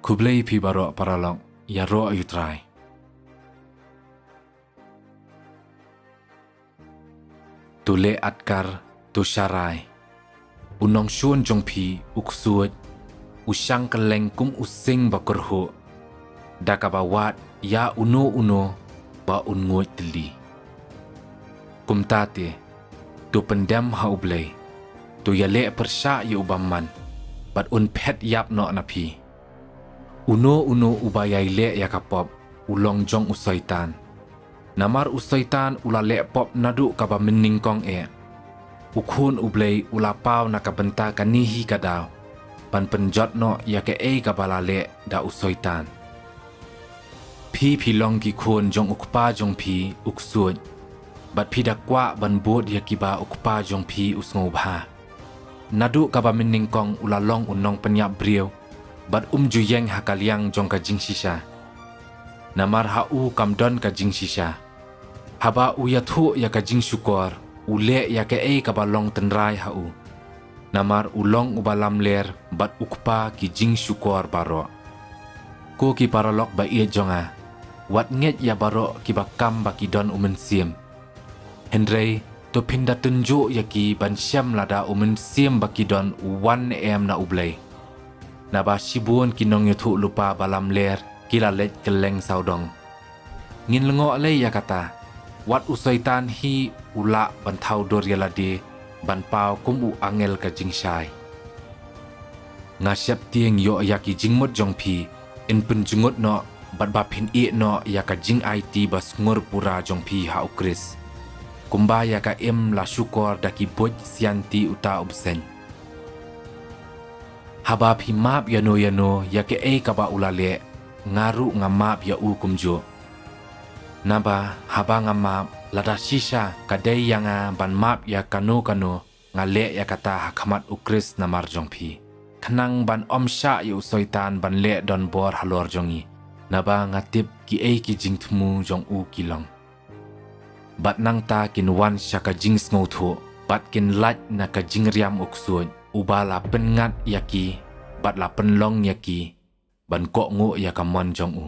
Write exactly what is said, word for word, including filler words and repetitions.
Khublei phi baroh paralok, ïaroh ïa u Trai. To leh atkar, to sharai. U nongshun jong phi, u ksuid, u shang kylleng kum u sing ba kyrhuh, da kaba wad ïa uno uno ba un nguid tylli. Kumta te, to pyndem ha U Blei, to ïaleh pyrshah ïa u bymman, bad un phet ïap noh na phi. Uno uno uba ïai leh ïa ka pop, u long jong u Soitan. Namar u Soitan u la leh pop naduh kaba mynnyngkong eh. U Khun U Blei u la paw na ka bynta kane hi ka daw, ban pynjot noh ïa kaei kaba la leh da u Soitan. Phi phi long ki khun jong u kpa jong phi u ksuid, bad phi da kwah ban bud ïa kiba u kpa jong phi u sngewbha. Naduh kaba mynnyngkong u la long u nongpynïap briew, bad um ju ïeng ha ka liang jong ka jingshisha. Namar ha u kam don ka jingshisha. Haba u ïathuh ïa ka jingshukor, u leh ïa kaei kaba long tynrai ha u. Namar u long uba lamler bad u kpa ki jingshukor baroh. Ko ki paralok ba ïeit jong nga, wat ngeit ïa baroh kiba kam ba ki don u Mynsiem. Hynrei, to phin da tynjuh ïa ki ban shem lada u Mynsiem ba ki don u wan ne em na U Blei. Naba shibun ki nongïathuhlypa ba lamler ki la leit kylleng sawdong. Ngin lyngngoh lei ïa kata, wat u Soitan hi u lah ban thaw dur ïa lade ban paw kum u angel ka jingshai. Nga sheptieng ïoh ïa ki jingmut jong phi, yn pynjngut noh, bad ba phin ïeh noh ïa ka jingaiti ba sngur pura jong phi ha u Khrist. Kumba ïa ka im la shukor da ki buit sianti uta u bseiñ. Haba phi map ïano ïano ïa kaei kaba u la leh, nga ruh nga map ïa u kumjuh. Naba haba nga map, lada shisha ka dei ïa nga ban map ïa kano kano, nga leh ïa kata ha khmat u Khrist namar jong phi. Khnang ban ym shah ïa u Soitan ban leh donbor halor jong ngi. Naba nga tip kiei ki jingthmu jong u ki long. Bad nangta kin wan sha ka jingsngewthuh, bad kin lait na ka jingriam u ksuid, uba la pynngat ïa ki, bad la pynlong ïa ki, ban kohnguh ïa ka mon jong u.